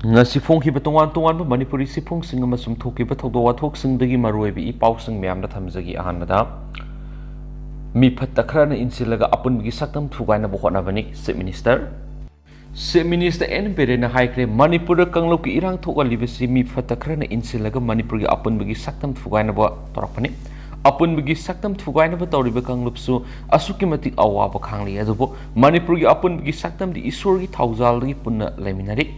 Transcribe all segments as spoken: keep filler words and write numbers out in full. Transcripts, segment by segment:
ꯉꯁꯤ ꯐꯣꯡꯈꯤꯕ ꯇꯣꯉꯥꯟ ꯇꯣꯉꯥꯟꯕ ꯃꯅꯤꯄꯨꯔꯤ ꯆꯦꯐꯣꯡꯁꯤꯡ ꯑꯃꯁꯨꯡ ꯊꯣꯛꯈꯤꯕ ꯊꯧꯗꯣꯛ ꯋꯥꯊꯣꯛꯁꯤꯡꯗꯒꯤ ꯃꯔꯨꯑꯣꯏꯕ ꯏ ꯄꯥꯎꯁꯤꯡ ꯃꯌꯥꯝꯗ ꯊꯝꯖꯒꯦ꯫ ꯑꯍꯥꯟꯕꯗ, ꯃꯤ ꯐꯠꯇ ꯈꯔꯅ ꯏꯟꯁꯤꯜꯂꯒ ꯑꯄꯨꯟꯕꯒꯤ ꯁꯛꯇꯝ ꯊꯨꯒꯥꯏꯅꯕ ꯍꯣꯠꯅꯕꯅꯤ, Chief Minister꯫ Chief Minister N ꯕꯤꯔꯦꯟꯅ ꯍꯥꯏꯈ꯭ꯔꯦ, ꯃꯅꯤꯄꯨꯔꯗ ꯀꯥꯡꯂꯨꯞꯀꯤ ꯏꯔꯥꯡ ꯊꯣꯛꯍꯜꯂꯤꯕꯁꯤ ꯃꯤ ꯐꯠꯇ ꯈꯔꯅ ꯏꯟꯁꯤꯜꯂꯒ ꯃꯅꯤꯄꯨꯔꯒꯤ ꯑꯄꯨꯟꯕꯒꯤ ꯁꯛꯇꯝ ꯊꯨꯒꯥꯏꯅꯕ ꯇꯧꯔꯛꯄꯅꯤ꯫ ꯑꯄꯨꯟꯕꯒꯤ ꯁꯛꯇꯝ ꯊꯨꯒꯥꯏꯅꯕ ꯇꯧꯔꯤꯕ ꯀꯥꯡꯂꯨꯞꯁꯨ ꯑꯁꯨꯛꯀꯤ ꯃꯇꯤꯛ ꯑꯋꯥꯕ ꯈꯥꯡꯂꯤ, ꯑꯗꯨꯕꯨ ꯃꯅꯤꯄꯨꯔꯒꯤ ꯑꯄꯨꯟꯕꯒꯤ ꯁꯛꯇꯝꯗꯤ ꯏꯁꯣꯔꯒꯤ ꯊꯧꯖꯥꯜꯗꯒꯤ ꯄꯨꯟꯅ ꯂꯩꯃꯤꯟꯅꯔꯤ꯫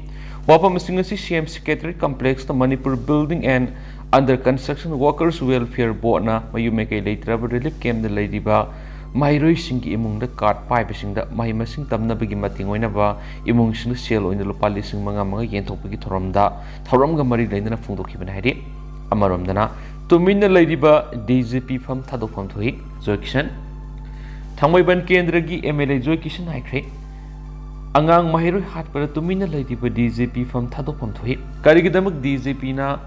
ꯋꯥꯐꯝꯁꯤꯡ ꯑꯁꯤ ꯁꯤ M Secretariat Complexꯇ Manipur Building and Under Construction Workers Welfare Boardꯅ ꯃꯌꯨꯝ ꯃꯀꯩ ꯂꯩꯇ꯭ꯔꯕ relief campꯇ ꯂꯩꯔꯤꯕ ꯃꯍꯩꯔꯣꯏꯁꯤꯡꯒꯤ ꯏꯃꯨꯡꯗ card ꯄꯥꯏꯕꯁꯤꯡꯗ ꯃꯍꯩ ꯃꯁꯤꯡ ꯇꯝꯅꯕꯒꯤ ꯃꯇꯦꯡ ꯑꯣꯏꯅꯕ ꯏꯃꯨꯡꯁꯤꯡꯗ ꯁꯦꯜ ꯑꯣꯏꯅ ꯂꯨꯄꯥ ꯂꯤꯁꯤꯡ ꯃꯉꯥ ꯃꯉꯥ ꯌꯦꯟꯊꯣꯛꯄꯒꯤ ꯊꯧꯔꯝꯗ, ꯊꯧꯔꯝꯒ ꯃꯔꯤ ꯂꯩꯅꯅ ꯐꯣꯡꯗꯣꯛꯈꯤꯕꯅꯤ ꯍꯥꯏꯔꯤ꯫ ꯑꯃꯔꯣꯝꯗꯅ, ꯇꯨꯃꯤꯟꯅ ꯂꯩꯔꯤꯕ ꯗꯤ ꯖꯤ ꯄꯤ ꯐꯝ ꯊꯥꯗꯣꯛꯐꯝ ꯊꯣꯛꯏ꯫ ꯖꯣꯏ ꯀꯤꯁꯟ꯫ ꯊꯥꯡꯃꯩꯕꯟ ꯀꯦꯟꯗ꯭ꯔꯒꯤ ꯑꯦꯝ ꯑꯦꯜ ꯑꯦ ꯖꯣꯏ ꯀꯤꯁꯟ ꯍꯥꯏꯈ꯭ꯔꯦ, ꯑꯉꯥꯡ ꯃꯍꯩꯔꯣꯏ ꯍꯥꯠꯄꯗ ꯇꯨꯃꯤꯟꯅ ꯂꯩꯔꯤꯕ ꯗꯤ ꯖꯤ ꯄꯤ ꯐꯝ ꯊꯥꯗꯣꯛꯐꯝ ꯊꯣꯛꯏ꯫ ꯀꯔꯤꯒꯤꯗꯃꯛ ꯗꯤ ꯖꯤ ꯄꯤꯅ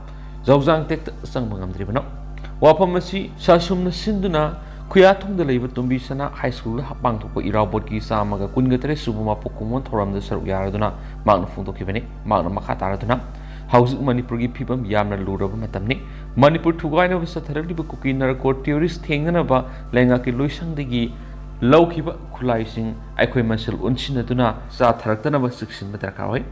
ꯖꯧꯖꯥꯡ ꯇꯦꯛꯇ ꯆꯪꯕ ꯉꯝꯗ꯭ꯔꯤꯕꯅꯣ? ꯋꯥꯐꯝ ꯑꯁꯤ ꯁꯥꯁꯨꯝꯅ ꯁꯤꯟꯗꯨꯅ ꯈꯨꯌꯥꯊꯣꯡꯗ ꯂꯩꯕ ꯇꯣꯝꯕꯤ ꯁꯅꯥ ꯍꯥꯏ ꯁ꯭ꯀꯨꯜꯗ ꯄꯥꯡꯊꯣꯛꯄ ꯏꯔꯥꯕꯣꯠꯀꯤ ꯆꯥꯝꯃꯒ ꯀꯨꯟꯒ ꯇꯔꯦꯠ ꯁꯨꯕ ꯃꯄꯣꯛ ꯀꯨꯝꯑꯣꯟ ꯊꯧꯔꯝꯗ ꯁꯔꯨꯛ ꯌꯥꯔꯗꯨꯅ ꯃꯍꯥꯛꯅ ꯐꯣꯡꯗꯣꯛꯈꯤꯕꯅꯤ꯫ ꯃꯍꯥꯛꯅ ꯃꯈꯥ ꯇꯥꯔꯗꯨꯅ, ꯍꯧꯖꯤꯛ ꯃꯅꯤꯄꯨꯔꯒꯤ ꯐꯤꯕꯝ ꯌꯥꯝꯅ ꯂꯨꯔꯕ ꯃꯇꯝꯅꯤ꯫ ꯃꯅꯤꯄꯨꯔ ꯊꯨꯒꯥꯏꯅꯕ ꯆꯠꯊꯔꯛꯂꯤꯕ ꯀꯨꯀꯤ ꯅꯥꯔꯀꯣ terrorist ꯊꯦꯡꯅꯅꯕ ꯂꯩꯉꯥꯛꯀꯤ ꯂꯣꯏꯁꯪꯗꯒꯤ ꯂꯧꯈꯤꯕ ꯈꯨꯠꯂꯥꯏꯁꯤꯡ ꯑꯩꯈꯣꯏ ꯃꯁꯦꯜ ꯑꯣꯟꯁꯤꯟꯅꯗꯨꯅ ꯆꯥꯊꯔꯛꯇꯅꯕ ꯆꯦꯛꯁꯤꯟꯕ ꯗꯔꯀꯥꯔ ꯑꯣꯏ꯫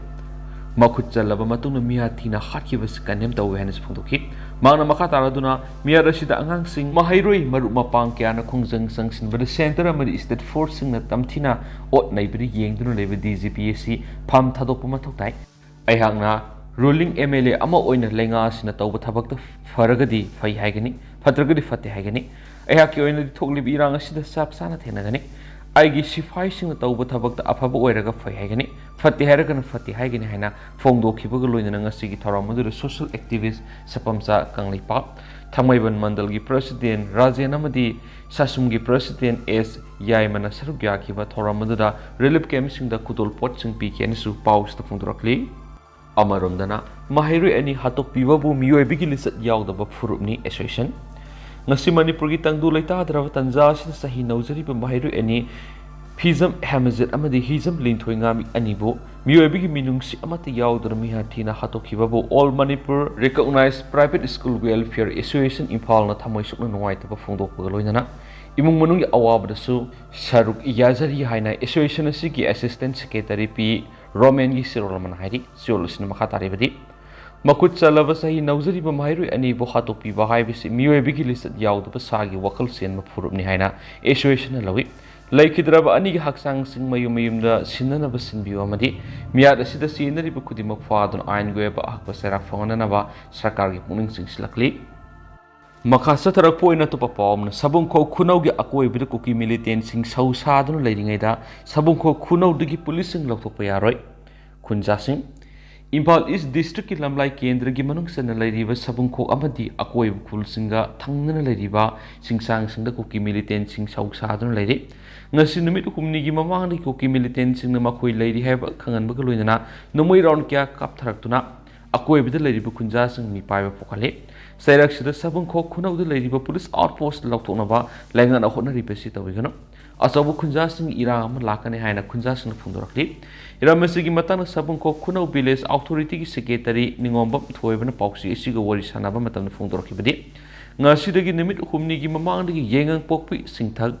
ꯃꯈꯨꯠ ꯆꯜꯂꯕ ꯃꯇꯨꯡꯗ ꯃꯤꯍꯥꯠ ꯊꯤꯅ ꯍꯥꯠꯈꯤꯕꯁꯤ condemn ꯇꯧꯏ ꯍꯥꯏꯅꯁꯨ ꯐꯣꯡꯗꯣꯛꯈꯤ꯫ ꯃꯍꯥꯛꯅ ꯃꯈꯥ ꯇꯥꯔꯗꯨꯅ, ꯃꯤꯍꯥꯠ ꯑꯁꯤꯗ ꯑꯉꯥꯡꯁꯤꯡ, ꯃꯍꯩꯔꯣꯏ ꯃꯔꯨꯞ ꯃꯄꯥꯡ ꯀꯌꯥꯅ ꯈꯣꯡꯖꯪ ꯆꯪꯁꯤꯟꯕꯗ center ꯑꯃꯗꯤ state forceꯁꯤꯡꯅ ꯇꯝꯊꯤꯅ ꯑꯣꯠ ꯅꯩꯕꯗ ꯌꯦꯡꯗꯨꯅ ꯂꯩꯕ ꯗꯤ ꯖꯤ ꯄꯤ ꯑꯁꯤ ꯐꯝ ꯊꯥꯗꯣꯛꯄ ꯃꯊꯧ ꯇꯥꯏ꯫ ꯑꯩꯍꯥꯛꯅ ruling ꯑꯦꯝ ꯑꯦꯜ ꯑꯦ ꯑꯃ ꯑꯣꯏꯅ ꯂꯩꯉꯥꯛ ꯑꯁꯤꯅ ꯇꯧꯕ ꯊꯕꯛꯇ ꯐꯔꯒꯗꯤ ꯐꯩ ꯍꯥꯏꯒꯅꯤ, ꯐꯠꯇ꯭ꯔꯒꯗꯤ ꯐꯠꯇꯦ ꯍꯥꯏꯒꯅꯤ꯫ ꯑꯩꯍꯥꯛꯀꯤ ꯑꯣꯏꯅꯗꯤ ꯊꯣꯛꯂꯤꯕ ꯏꯔꯥꯡ ꯑꯁꯤꯗ ꯆꯞ ꯆꯥꯅ ꯊꯦꯡꯅꯒꯅꯤ꯫ ꯑꯩꯒꯤ ꯁꯤꯐꯥꯏꯁꯤꯡꯅ ꯇꯧꯕ ꯊꯕꯛꯇ ꯑꯐꯕ ꯑꯣꯏꯔꯒ ꯐꯩ ꯍꯥꯏꯒꯅꯤ, ꯐꯠꯇꯦ ꯍꯥꯏꯔꯒꯅ ꯐꯠꯇꯦ ꯍꯥꯏꯒꯅꯤ ꯍꯥꯏꯅ ꯐꯣꯡꯗꯣꯛꯈꯤꯕꯒ ꯂꯣꯏꯅꯅ ꯉꯁꯤꯒꯤ ꯊꯧꯔꯝ ꯑꯗꯨꯗ social activist ꯁꯄꯝꯆꯥ ꯀꯪꯂꯩꯄꯥꯛ, ꯊꯥꯡꯃꯩꯕꯟ ꯃꯟꯗꯜꯒꯤ president ꯔꯥꯖꯦꯟ ꯑꯃꯗꯤ ꯁꯥꯁꯨꯝꯒꯤ president ꯑꯦꯁ ꯌꯥꯏꯃꯅ ꯁꯔꯨꯛ ꯌꯥꯈꯤꯕ ꯊꯧꯔꯝ ꯑꯗꯨꯗ relief campꯁꯤꯡꯗ ꯈꯨꯗꯣꯜ ꯄꯣꯠꯁꯤꯡ ꯄꯤꯈꯤ ꯍꯥꯏꯅꯁꯨ ꯄꯥꯎꯁꯤꯗ ꯐꯣꯡꯗꯣꯔꯛꯂꯤ꯫ ꯑꯃꯔꯣꯝꯗꯅ, ꯃꯍꯩꯔꯣꯏ ꯑꯅꯤ ꯍꯥꯠꯇꯣꯛꯄꯤꯕꯕꯨ ꯃꯤꯑꯣꯏꯕꯒꯤ ꯂꯤꯆꯠ ꯌꯥꯎꯗꯕ ꯐꯨꯔꯨꯞꯅꯤ, association꯫ ꯉꯁꯤ ꯃꯅꯤꯄꯨꯔꯒꯤ ꯇꯪꯗꯨ ꯂꯩꯇꯥꯗ꯭ꯔꯕ ꯇꯟꯖꯥ ꯑꯁꯤꯗ ꯆꯍꯤ ꯅꯧꯖꯔꯤꯕ ꯃꯍꯩꯔꯣꯏ ꯑꯅꯤ ꯐꯤꯖꯝ ꯍꯦꯃꯖꯤꯠ ꯑꯃꯗꯤ ꯍꯤꯖꯝ ꯂꯤꯟꯊꯣꯏ ꯉꯥꯃꯤ ꯑꯅꯤꯕꯨ ꯃꯤꯑꯣꯏꯕꯒꯤ ꯃꯤꯅꯨꯡꯁꯤ ꯑꯃꯠꯇ ꯌꯥꯎꯗꯅ ꯃꯤꯍꯥꯠ ꯊꯤꯅ ꯍꯥꯠꯇꯣꯛꯈꯤꯕꯕꯨ All Manipur Recognized Private School Welfare Association ꯏꯝꯐꯥꯜꯅ ꯊꯃꯣꯏ ꯁꯣꯛꯅ ꯅꯨꯡꯉꯥꯏꯇꯕ ꯐꯣꯡꯗꯣꯛꯄꯒ ꯂꯣꯏꯅꯅ ꯏꯃꯨꯡ ꯃꯅꯨꯡꯒꯤ ꯑꯋꯥꯕꯗꯁꯨ ꯁꯔꯨꯛ ꯌꯥꯖꯔꯤ ꯍꯥꯏꯅ association ꯑꯁꯤꯒꯤ assistant secretary ꯄꯤ ꯔꯣꯃꯦꯟꯒꯤ ꯆꯦꯔꯣꯜ ꯑꯃꯅ ꯍꯥꯏꯔꯤ꯫ ꯆꯦꯔꯣꯜ ꯑꯁꯤꯅ ꯃꯈꯥ ꯇꯥꯔꯤꯕꯗꯤ, ꯃꯈꯨꯠ ꯆꯜꯂꯕ ꯆꯍꯤ ꯅꯧꯖꯔꯤꯕ ꯃꯍꯩꯔꯣꯏ ꯑꯅꯤꯕꯨ ꯍꯥꯠꯇꯣꯛꯄꯤꯕ ꯍꯥꯏꯕꯁꯤ ꯃꯤꯑꯣꯏꯕꯒꯤ ꯂꯤꯆꯠ ꯌꯥꯎꯗꯕ ꯁꯥꯒꯤ ꯋꯥꯈꯜ ꯆꯦꯟꯕ ꯐꯨꯔꯨꯞꯅꯤ ꯍꯥꯏꯅ association ꯅ ꯂꯧꯏ꯫ ꯂꯩꯈꯤꯗ꯭ꯔꯕ ꯑꯅꯤꯒꯤ ꯍꯛꯆꯥꯡꯁꯤꯡ ꯃꯌꯨꯝ ꯃꯌꯨꯝꯗ ꯁꯤꯟꯅꯅꯕ ꯁꯤꯟꯕꯤꯌꯨ ꯑꯃꯗꯤ ꯃꯤꯍꯥꯠ ꯑꯁꯤꯗ ꯆꯦꯟꯅꯔꯤꯕ ꯈꯨꯗꯤꯡꯃꯛ ꯐꯥꯗꯨꯅ ꯑꯥꯏꯟꯒꯤ ꯑꯣꯏꯕ ꯑꯍꯛꯄ ꯆꯩꯔꯥꯛ ꯐꯪꯍꯟꯅꯅꯕ ꯁꯔꯀꯥꯔꯒꯤ ꯄꯨꯛꯅꯤꯡ ꯆꯤꯡꯁꯤꯜꯂꯛꯂꯤ꯫ ꯃꯈꯥ ꯆꯠꯊꯔꯛꯄ ꯑꯣꯏꯅ ꯑꯇꯣꯞꯄ ꯄꯥꯎ ꯑꯃꯅ, ꯁꯥꯕꯨꯡꯈꯣꯛ ꯈꯨꯅꯧꯒꯤ ꯑꯀꯣꯏꯕꯗ ꯀꯨꯀꯤ militant ꯁꯤꯡ ꯁꯧ ꯁꯥꯗꯨꯅ ꯂꯩꯔꯤꯉꯩꯗ ꯁꯥꯕꯨꯡꯈꯣꯛ ꯈꯨꯅꯧꯗꯒꯤ ꯄꯨꯂꯤꯁꯁꯤꯡ ꯂꯧꯊꯣꯛꯄ ꯌꯥꯔꯣꯏ꯫ ꯈꯨꯟꯖꯥꯁꯤꯡ꯫ ꯏꯝꯐꯥꯜ ꯏꯁ ꯗꯤꯁꯇ꯭ꯔꯤꯛꯀꯤ ꯂꯝꯂꯥꯏ ꯀꯦꯟꯗ꯭ꯔꯒꯤ ꯃꯅꯨꯡ ꯆꯟꯅ ꯂꯩꯔꯤꯕ ꯁꯥꯕꯨꯡꯈꯣꯛ ꯑꯃꯗꯤ ꯑꯀꯣꯏꯕ ꯈꯨꯜꯁꯤꯡꯒ ꯊꯪꯅꯅ ꯂꯩꯔꯤꯕ ꯆꯤꯡꯁꯥꯡꯁꯤꯡꯗ ꯀꯨꯀꯤ militant ꯁꯤꯡ ꯁꯧ ꯁꯥꯗꯨꯅ ꯂꯩꯔꯤ꯫ ꯉꯁꯤ ꯅꯨꯃꯤꯠ ꯍꯨꯝꯅꯤꯒꯤ ꯃꯃꯥꯡꯗꯒꯤ ꯀꯨꯀꯤ militant ꯁꯤꯡꯅ ꯃꯈꯣꯏ ꯂꯩꯔꯤ ꯍꯥꯏꯕ ꯈꯪꯍꯟꯕꯒ ꯂꯣꯏꯅꯅ ꯅꯣꯡꯃꯩ round ꯀꯌꯥ ꯀꯥꯞꯊꯔꯛꯇꯨꯅ ꯑꯀꯣꯏꯕꯗ ꯂꯩꯔꯤꯕ ꯈꯨꯟꯖꯥꯁꯤꯡ ꯃꯤꯄꯥꯏꯕ ꯄꯣꯛꯍꯜꯂꯤ꯫ ꯆꯩꯔꯛꯁꯤꯗ ꯁꯥꯕꯨꯡꯈꯣꯛ ꯈꯨꯅꯧꯗ ꯂꯩꯔꯤꯕ ꯄꯨꯂꯤꯁ outpost ꯂꯧꯊꯣꯛꯅꯕ ꯂꯩꯉꯥꯛꯅ ꯍꯣꯠꯅꯔꯤꯕꯁꯤ ꯇꯧꯕꯤꯒꯅꯨ꯫ ꯑꯆꯧꯕ ꯈꯨꯟꯖꯥꯁꯤꯡꯒꯤ ꯏꯔꯥꯡ ꯑꯃ ꯂꯥꯛꯀꯅꯤ ꯍꯥꯏꯅ ꯈꯨꯟꯖꯥꯁꯤꯡꯅ ꯐꯣꯡꯗꯣꯔꯛꯂꯤ꯫ ꯏꯔꯝ ꯑꯁꯤꯒꯤ ꯃꯇꯥꯡꯗ ꯁꯥꯕꯨꯡꯈꯣꯛ ꯈꯨꯅꯧ village authority ꯒꯤ secretary ꯅꯤꯉꯣꯝꯕꯝ ꯊꯣꯏꯕꯅ ꯄꯥꯎꯆꯦ ꯑꯁꯤꯒ ꯋꯥꯔꯤ ꯁꯥꯟꯅꯕ ꯃꯇꯝꯗ ꯐꯣꯡꯗꯣꯔꯛꯈꯤꯕꯗꯤ, ꯉꯁꯤꯗꯒꯤ ꯅꯨꯃꯤꯠ ꯍꯨꯝꯅꯤꯒꯤ ꯃꯃꯥꯡꯗꯒꯤ ꯌꯦꯉꯥꯡꯄꯣꯛꯄꯤ, ꯁꯤꯡꯊꯛ,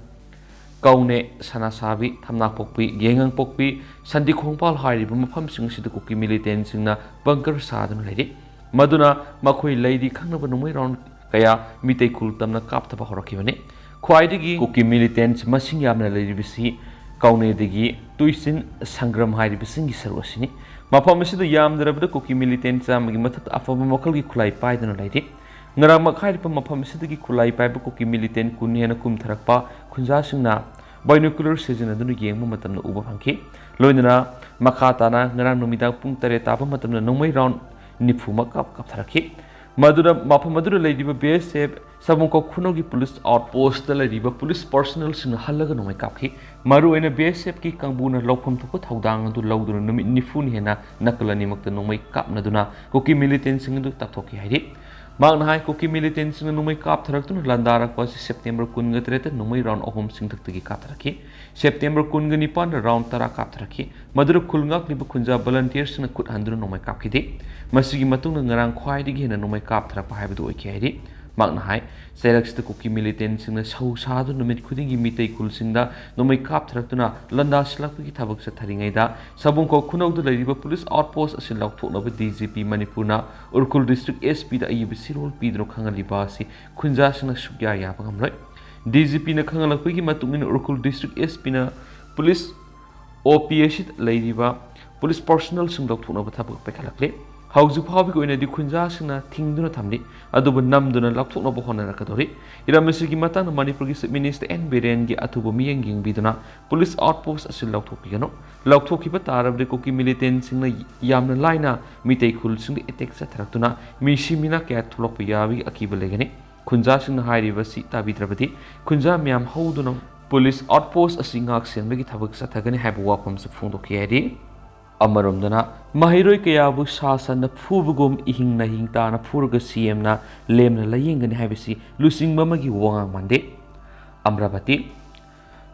ꯀꯧꯅꯦ, ꯁꯅꯥꯁꯥꯕꯤ, ꯊꯝꯅꯥꯄꯣꯛꯄꯤ, ꯌꯦꯉꯥꯡꯄꯣꯛꯄꯤ, ꯁꯟꯗꯤ ꯈꯣꯡꯄꯥꯜ ꯍꯥꯏꯔꯤꯕ ꯃꯐꯝꯁꯤꯡ ꯑꯁꯤꯗ ꯀꯨꯀꯤ militant ꯁꯤꯡꯅ bunker ꯁꯥꯗꯨꯅ ꯂꯩꯔꯤ꯫ ꯃꯗꯨꯅ ꯃꯈꯣꯏ ꯂꯩꯔꯤ ꯈꯪꯅꯕ ꯅꯣꯡꯃꯩ round ꯀꯌꯥ ꯃꯤꯇꯩ ꯈꯨꯜ ꯇꯝꯅ ꯀꯥꯞꯊꯕ ꯍꯧꯔꯛꯈꯤꯕꯅꯤ꯫ ꯈ꯭ꯋꯥꯏꯗꯒꯤ ꯀꯨꯀꯤ militant ꯃꯁꯤꯡ ꯌꯥꯝꯅ ꯂꯩꯔꯤꯕꯁꯤ ꯀꯧꯅꯦꯗꯒꯤ ꯇꯨꯏꯆꯤꯟ, ꯁꯪꯒ꯭ꯔꯝ ꯍꯥꯏꯔꯤꯕꯁꯤꯡꯒꯤ ꯁꯔꯨꯛ ꯑꯁꯤꯅꯤ꯫ ꯃꯐꯝ ꯑꯁꯤꯗ ꯌꯥꯝꯗ꯭ꯔꯕꯗ ꯀꯨꯀꯤ militant ꯆꯥꯝꯃꯒꯤ ꯃꯊꯛꯇ ꯑꯐꯕ ꯃꯈꯜꯒꯤ ꯈꯨꯠꯂꯥꯏ ꯄꯥꯏꯗꯨꯅ ꯂꯩꯔꯤ꯫ ꯉꯔꯥꯡꯃꯛ ꯍꯥꯏꯔꯤꯕ ꯃꯐꯝ ꯑꯁꯤꯗꯒꯤ ꯈꯨꯠꯂꯥꯏ ꯄꯥꯏꯕ ꯀꯨꯀꯤ militant ꯀꯨꯟ ꯍꯦꯟꯅ ꯀꯨꯝꯊꯔꯛꯄ ꯈꯨꯟꯖꯥꯁꯤꯡꯅ binocular ꯁꯤꯖꯤꯟꯅꯗꯨꯅ ꯌꯦꯡꯕ ꯃꯇꯝꯗ ꯎꯕ ꯐꯪꯈꯤ꯫ ꯂꯣꯏꯅꯅ ꯃꯈꯥ ꯇꯥꯅ ꯉꯔꯥꯡ ꯅꯨꯃꯤꯗꯥꯡ ꯄꯨꯡ ꯇꯔꯦꯠ ꯇꯥꯕ ꯃꯇꯝꯗ ꯅꯣꯡꯃꯩ round ꯅꯤꯐꯨ ꯃꯛ ꯀꯥꯞ-, ꯀꯥꯞꯊꯔꯛꯈꯤ꯫ ꯃꯗꯨꯅ ꯃꯐꯝ ꯑꯗꯨꯗ ꯂꯩꯔꯤꯕ B S F ꯁꯥꯕꯨꯡꯈꯣꯛ ꯈꯨꯅꯧꯒꯤ ꯄꯨꯂꯤꯁ outpost ꯇ ꯂꯩꯔꯤꯕ ꯄꯨꯂꯤꯁ personnel ꯁꯤꯡꯅ ꯍꯜꯂꯒ ꯅꯣꯡꯃꯩ ꯀꯥꯞꯈꯤ꯫ ꯃꯔꯨꯑꯣꯏꯅ B S F ꯀꯤ ꯀꯥꯡꯕꯨꯅ ꯂꯧꯐꯝ ꯊꯣꯛꯄ ꯊꯧꯗꯥꯡ ꯑꯗꯨ ꯂꯧꯗꯨꯅ ꯅꯨꯃꯤꯠ ꯅꯤꯐꯨꯅꯤ ꯍꯦꯟꯅ ꯅꯥꯀꯜ ꯑꯅꯤꯃꯛꯇ ꯅꯣꯡꯃꯩ ꯀꯥꯞꯅꯗꯨꯅ ꯀꯨꯀꯤ militant ꯁꯤꯡ ꯑꯗꯨ ꯇꯛꯊꯣꯛꯈꯤ ꯍꯥꯏꯔꯤ꯫ ꯃꯍꯥꯛꯅ ꯍꯥꯏ, ꯀꯨꯀꯤ ꯃꯤꯂꯤꯇꯦꯟꯁꯤꯡꯅ ꯅꯣꯡꯃꯩ ꯀꯥꯞꯊꯔꯛꯇꯨꯅ ꯂꯥꯟꯗꯥꯔꯛꯄ ꯑꯁꯤ ꯁꯦꯞꯇꯦꯝꯕꯔ ꯀꯨꯟꯒ ꯇꯔꯦꯠꯇ ꯅꯣꯡꯃꯩ ꯔꯥꯎꯟ ꯑꯍꯨꯝ ꯆꯤꯡꯊꯛꯇꯒꯤ ꯀꯥꯞꯊꯔꯛꯈꯤ꯫ ꯁꯦꯞꯇꯦꯝꯕꯔ ꯀꯨꯟꯒ ꯅꯤꯄꯥꯟꯗ ꯔꯥꯎꯟ ꯇꯔꯥ ꯀꯥꯞꯊꯔꯛꯈꯤ꯫ ꯃꯗꯨꯗ ꯈꯨꯜ ꯉꯥꯛꯂꯤꯕ ꯈꯨꯟꯖꯥ ꯚꯣꯂꯟꯇꯤꯌꯔꯁꯤꯡꯅ ꯈꯨꯠ ꯍꯟꯗꯨꯅ ꯅꯣꯡꯃꯩ ꯀꯥꯞꯈꯤꯗꯦ꯫ ꯃꯁꯤꯒꯤ ꯃꯇꯨꯡꯗ ꯉꯔꯥꯡ ꯈ꯭ꯋꯥꯏꯗꯒꯤ ꯍꯦꯟꯅ ꯅꯣꯡꯃꯩ ꯀꯥꯞꯊꯔꯛꯄ ꯍꯥꯏꯕꯗꯨ ꯑꯣꯏꯈꯤ ꯍꯥꯏꯔꯤ꯫ ꯃꯍꯥꯛꯅ ꯍꯥꯏ, ꯆꯩꯔꯛꯁꯤꯗ ꯀꯨꯀꯤ ꯃꯤꯂꯤꯇꯦꯟꯁꯤꯡꯅ ꯁꯧ ꯁꯥꯗꯨꯅ ꯅꯨꯃꯤꯠ ꯈꯨꯗꯤꯡꯒꯤ ꯃꯤꯇꯩ ꯈꯨꯜꯁꯤꯡꯗ ꯅꯣꯡꯃꯩ ꯀꯥꯞꯊꯔꯛꯇꯨꯅ ꯂꯥꯟꯗꯥꯁꯤꯜꯂꯛꯄꯒꯤ ꯊꯕꯛ ꯆꯠꯊꯔꯤꯉꯩꯗ, ꯁꯕꯨꯡꯈꯧ ꯈꯨꯅꯧꯗ ꯂꯩꯔꯤꯕ ꯄꯨꯂꯤꯁ ꯑꯥꯎꯠꯄꯣꯁ ꯑꯁꯤ ꯂꯧꯊꯣꯛꯅꯕ ꯗꯤ ꯖꯤ ꯄꯤ ꯃꯅꯤꯄꯨꯔꯅ ꯎꯔꯈꯨꯜ ꯗꯤꯁꯇ꯭ꯔꯤꯛ ꯑꯦꯁ ꯄꯤꯗ ꯑꯏꯕ ꯆꯦꯔꯣꯜ ꯄꯤꯗꯨꯅ ꯈꯪꯍꯜꯂꯤꯕ ꯑꯁꯤ ꯈꯨꯟꯖꯥꯁꯤꯡꯅ ꯁꯨꯛꯌꯥ ꯌꯥꯕ ꯉꯝꯂꯣꯏ꯫ ꯗꯤ ꯖꯤ ꯄꯤꯅ ꯈꯪꯍꯜꯂꯛꯄꯒꯤ ꯃꯇꯨꯡ ꯏꯟꯅ ꯎꯔꯈꯨꯜ ꯗꯤꯁꯇ꯭ꯔꯤꯛ ꯑꯦꯁ ꯄꯤꯅ ꯄꯨꯂꯤꯁ ꯑꯣ ꯄꯤ ꯑꯁꯤꯗ ꯂꯩꯔꯤꯕ ꯄꯨꯂꯤꯁ ꯄꯔꯁꯣꯅꯦꯜꯁꯤꯡ ꯂꯧꯊꯣꯛꯅꯕ ꯊꯕꯛ ꯄꯥꯏꯈꯠꯂꯛꯂꯤ꯫ ꯍꯧꯖꯤꯛ ꯐꯥꯎꯕꯒꯤ ꯑꯣꯏꯅꯗꯤ ꯈꯨꯟꯖꯥꯁꯤꯡꯅ ꯊꯤꯡꯗꯨꯅ ꯊꯝꯂꯤ, ꯑꯗꯨꯕꯨ ꯅꯝꯗꯨꯅ ꯂꯧꯊꯣꯛꯅꯕ ꯍꯣꯠꯅꯔꯛꯀꯗꯧꯔꯤ꯫ ꯍꯤꯔꯝ ꯑꯁꯤꯒꯤ ꯃꯇꯥꯡꯗ ꯃꯅꯤꯄꯨꯔꯒꯤ ꯆꯤꯐ ꯃꯤꯅꯤꯁꯇꯔ ꯑꯦꯟ ꯕꯤꯔꯦꯟꯒꯤ ꯑꯊꯨꯕ ꯃꯤꯠꯌꯦꯡ ꯌꯦꯡꯕꯤꯗꯨꯅ ꯄꯨꯂꯤꯁ ꯑꯥꯎꯠꯄꯣꯁ ꯑꯁꯤ ꯂꯧꯊꯣꯛꯄꯤꯒꯅꯨ꯫ ꯂꯧꯊꯣꯛꯈꯤꯕ ꯇꯥꯔꯕꯗꯤ ꯀꯨꯀꯤ ꯃꯤꯂꯤꯇꯦꯟꯁꯤꯡꯅ ꯌꯥꯝꯅ ꯂꯥꯏꯅ ꯃꯤꯇꯩ ꯈꯨꯜꯁꯤꯡꯗ ꯑꯦꯇꯦꯛ ꯆꯠꯊꯔꯛꯇꯨꯅ ꯃꯤꯁꯤ ꯃꯤꯅꯥ ꯀꯌꯥ ꯊꯣꯛꯂꯛꯄ ꯌꯥꯕꯒꯤ ꯑꯀꯤꯕ ꯂꯩꯒꯅꯤ꯫ ꯈꯨꯟꯖꯥꯁꯤꯡꯅ ꯍꯥꯏꯔꯤꯕ ꯑꯁꯤ ꯇꯥꯕꯤꯗ꯭ꯔꯕꯗꯤ ꯈꯨꯟꯖꯥ ꯃꯤꯌꯥꯝ ꯍꯧꯗꯨꯅ ꯄꯨꯂꯤꯁ ꯑꯥꯎꯠꯄꯣꯁ ꯑꯁꯤ ꯉꯥꯛ ꯁꯦꯟꯕꯒꯤ ꯊꯕꯛ ꯆꯠꯊꯒꯅꯤ ꯍꯥꯏꯕ ꯋꯥꯐꯝꯁꯨ ꯐꯣꯡꯗꯣꯛꯈꯤ ꯍꯥꯏꯔꯤ꯫ ꯑꯃꯔꯣꯝꯗꯅ ꯃꯍꯩꯔꯣꯏ ꯀꯌꯥꯕꯨ ꯁꯥ ꯁꯟꯅ ꯐꯨꯕꯒꯨꯝ ꯏꯍꯤꯡ ꯅꯥꯍꯤꯡ ꯇꯥꯅ ꯐꯨꯔꯒ ꯁꯤ ꯑꯦꯝꯅ ꯂꯦꯝꯅ ꯂꯥꯌꯦꯡꯒꯅꯤ ꯍꯥꯏꯕꯁꯤ ꯂꯨꯆꯤꯡꯕ ꯑꯃꯒꯤ ꯋꯥꯉꯥꯡ ꯃꯥꯟꯗꯦ꯫ ꯑꯃꯔꯥꯕꯇꯤ꯫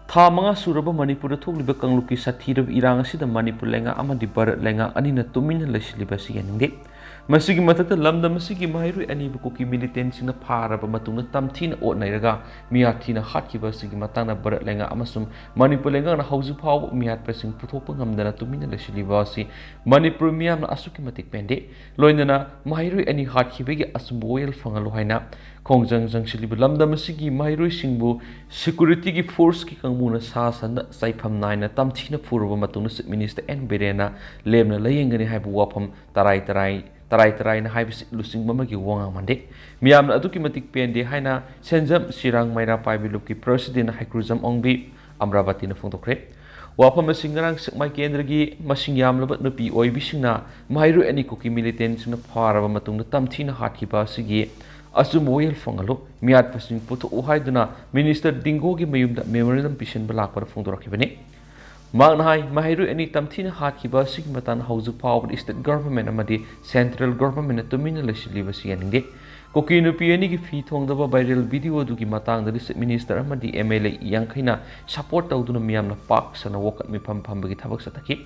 ꯊꯥ ꯃꯉꯥ ꯁꯨꯔꯕ ꯃꯅꯤꯄꯨꯔꯗ ꯊꯣꯛꯂꯤꯕ ꯀꯥꯡꯂꯨꯞꯀꯤ ꯁꯥꯊꯤꯔꯕ ꯏꯔꯥꯡ ꯑꯁꯤꯗ ꯃꯅꯤꯄꯨꯔ ꯂꯩꯉꯥꯛ ꯑꯃꯗꯤ ꯚꯥꯔꯠ ꯂꯩꯉꯥꯛ ꯑꯅꯤꯅ ꯇꯨꯃꯤꯟꯅ ꯂꯩꯁꯤꯜꯂꯤꯕ ꯑꯁꯤ ꯌꯥꯅꯤꯡꯗꯦ꯫ ꯃꯁꯤꯒꯤ ꯃꯊꯛꯇ ꯂꯝꯗꯝ ꯑꯁꯤꯒꯤ ꯃꯍꯩꯔꯣꯏ ꯑꯅꯤꯕꯨ ꯀꯨꯀꯤ ꯃꯤꯂꯤꯇꯦꯟꯁꯤꯡꯅ ꯐꯥꯔꯕ ꯃꯇꯨꯡꯗ ꯇꯝꯊꯤꯅ ꯑꯣꯠꯅꯩꯔꯒ ꯃꯤꯍꯥꯠ ꯊꯤꯅ ꯍꯥꯠꯈꯤꯕ ꯑꯁꯤꯒꯤ ꯃꯇꯥꯡꯗ ꯚꯥꯔꯠ ꯂꯩꯉꯥꯛ ꯑꯃꯁꯨꯡ ꯃꯅꯤꯄꯨꯔ ꯂꯩꯉꯥꯛꯅ ꯍꯧꯖꯤꯛ ꯐꯥꯎꯕ ꯃꯤꯍꯥꯠꯄꯁꯤꯡ ꯄꯨꯊꯣꯛꯄ ꯉꯝꯗꯅ ꯇꯨꯃꯤꯟꯅ ꯂꯩꯁꯤꯜꯂꯤꯕ ꯑꯁꯤ ꯃꯅꯤꯄꯨꯔ ꯃꯤꯌꯥꯝꯅ ꯑꯁꯨꯛꯀꯤ ꯃꯇꯤꯛ ꯄꯦꯟꯗꯦ꯫ ꯂꯣꯏꯅꯅ ꯃꯍꯩꯔꯣꯏ ꯑꯅꯤ ꯍꯥꯠꯈꯤꯕꯒꯤ ꯑꯆꯨꯝꯕ ꯋꯥꯌꯦꯜ ꯐꯪꯍꯜꯂꯨ ꯍꯥꯏꯅ ꯈꯣꯡꯖꯪ ꯆꯪꯁꯤꯜꯂꯤꯕ ꯂꯝꯗꯝ ꯑꯁꯤꯒꯤ ꯃꯍꯩꯔꯣꯏꯁꯤꯡꯕꯨ ꯁꯦꯀ꯭ꯌꯨꯔꯤꯇꯤꯒꯤ ꯐꯣꯔꯁꯀꯤ ꯀꯥꯡꯕꯨꯅ ꯁꯥ ꯁꯟꯗ ꯆꯥꯏꯐꯝ ꯅꯥꯏꯅ ꯇꯝꯊꯤꯅ ꯐꯨꯔꯕ ꯃꯇꯨꯡꯗ ꯆꯤꯐ ꯃꯤꯅꯤꯁꯇꯔ ꯑꯦꯟ ꯕꯤꯔꯦꯟꯅ ꯂꯦꯝꯅ ꯂꯥꯌꯦꯡꯒꯅꯤ ꯍꯥꯏꯕ ꯋꯥꯐꯝ ꯇꯔꯥꯏ ꯇꯔꯥꯏ, ꯇꯔꯥꯏ ꯇꯔꯥꯏꯅ ꯍꯥꯏꯕꯁꯤ ꯂꯨꯆꯤꯡꯕ ꯑꯃꯒꯤ ꯋꯥꯉꯥꯡ ꯃꯥꯟꯗꯦ꯫ ꯃꯤꯌꯥꯝꯅ ꯑꯗꯨꯛꯀꯤ ꯃꯇꯤꯛ ꯄꯦꯟꯗꯦ ꯍꯥꯏꯅ ꯁꯦꯟꯖꯝ ꯁꯤꯔꯥꯡ ꯃꯩꯔꯥ ꯄꯥꯏꯕꯤ ꯂꯨꯞꯀꯤ ꯄ꯭ꯔꯁꯤꯗꯦꯟ ꯍꯩꯀ꯭ꯔꯨꯖꯝ ꯑꯣꯡꯕꯤ ꯑꯃꯔꯥꯕꯇꯤꯅ ꯐꯣꯡꯗꯣꯛꯈ꯭ꯔꯦ꯫ ꯋꯥꯐꯝ ꯑꯁꯤ ꯉꯔꯥꯡ ꯁꯦꯛꯃꯥꯏ ꯀꯦꯟꯗ꯭ꯔꯒꯤ ꯃꯁꯤꯡ ꯌꯥꯝꯂꯕ ꯅꯨꯄꯤ ꯑꯣꯏꯕꯤꯁꯤꯡꯅ ꯃꯍꯩꯔꯣꯏ ꯑꯅꯤ ꯀꯨꯀꯤ ꯃꯤꯂꯤꯇꯦꯟꯁꯤꯡꯅ ꯐꯥꯔꯕ ꯃꯇꯨꯡꯗ ꯇꯝꯊꯤꯅ ꯍꯥꯠꯈꯤꯕ ꯑꯁꯤꯒꯤ ꯑꯆꯨꯝꯕ ꯋꯥꯌꯦꯜ ꯐꯪꯍꯜꯂꯨ, ꯃꯤꯍꯥꯠꯄꯁꯤꯡ ꯄꯨꯊꯣꯛꯎ ꯍꯥꯏꯗꯨꯅ ꯃꯤꯅꯤꯁꯇꯔ ꯗꯤꯡꯒꯣꯒꯤ ꯃꯌꯨꯝꯗ ꯃꯦꯃꯣꯔꯦꯟꯗꯝ ꯄꯤꯁꯤꯟꯕ ꯂꯥꯛꯄꯗ ꯐꯣꯡꯗꯣꯔꯛꯈꯤꯕꯅꯤ꯫ ꯃꯍꯥꯛꯅ ꯍꯥꯏ, ꯃꯍꯩꯔꯣꯏ ꯑꯅꯤ ꯇꯝꯊꯤꯅ ꯍꯥꯠꯈꯤꯕ ꯑꯁꯤꯒꯤ ꯃꯇꯥꯡꯗ ꯍꯧꯖꯤꯛ ꯐꯥꯎꯕꯗ ꯁ꯭ꯇꯦꯠ ꯒꯚꯔꯟꯃꯦꯟꯠ ꯑꯃꯗꯤ ꯁꯦꯟꯇ꯭ꯔꯦꯜ ꯒꯚꯔꯟꯃꯦꯟꯠꯅ ꯇꯨꯃꯤꯟꯅ ꯂꯩꯁꯤꯜꯂꯤꯕꯁꯤ ꯌꯥꯅꯤꯡꯗꯦ꯫ ꯀꯨꯀꯤ ꯅꯨꯄꯤ ꯑꯅꯤꯒꯤ ꯐꯤ ꯊꯣꯡꯗꯕ viral video ꯑꯗꯨꯒꯤ ꯃꯇꯥꯡꯗꯗꯤ Chief Minister ꯑꯃꯗꯤ M L A ꯌꯥꯡꯈꯩꯅ support ꯇꯧꯗꯨꯅ ꯃꯤꯌꯥꯝꯅ ꯄꯥꯛ ꯁꯟꯅ ꯋꯥꯀꯠ ꯃꯤꯐꯝ ꯐꯝꯕꯒꯤ ꯊꯕꯛ ꯆꯠꯊꯈꯤ꯫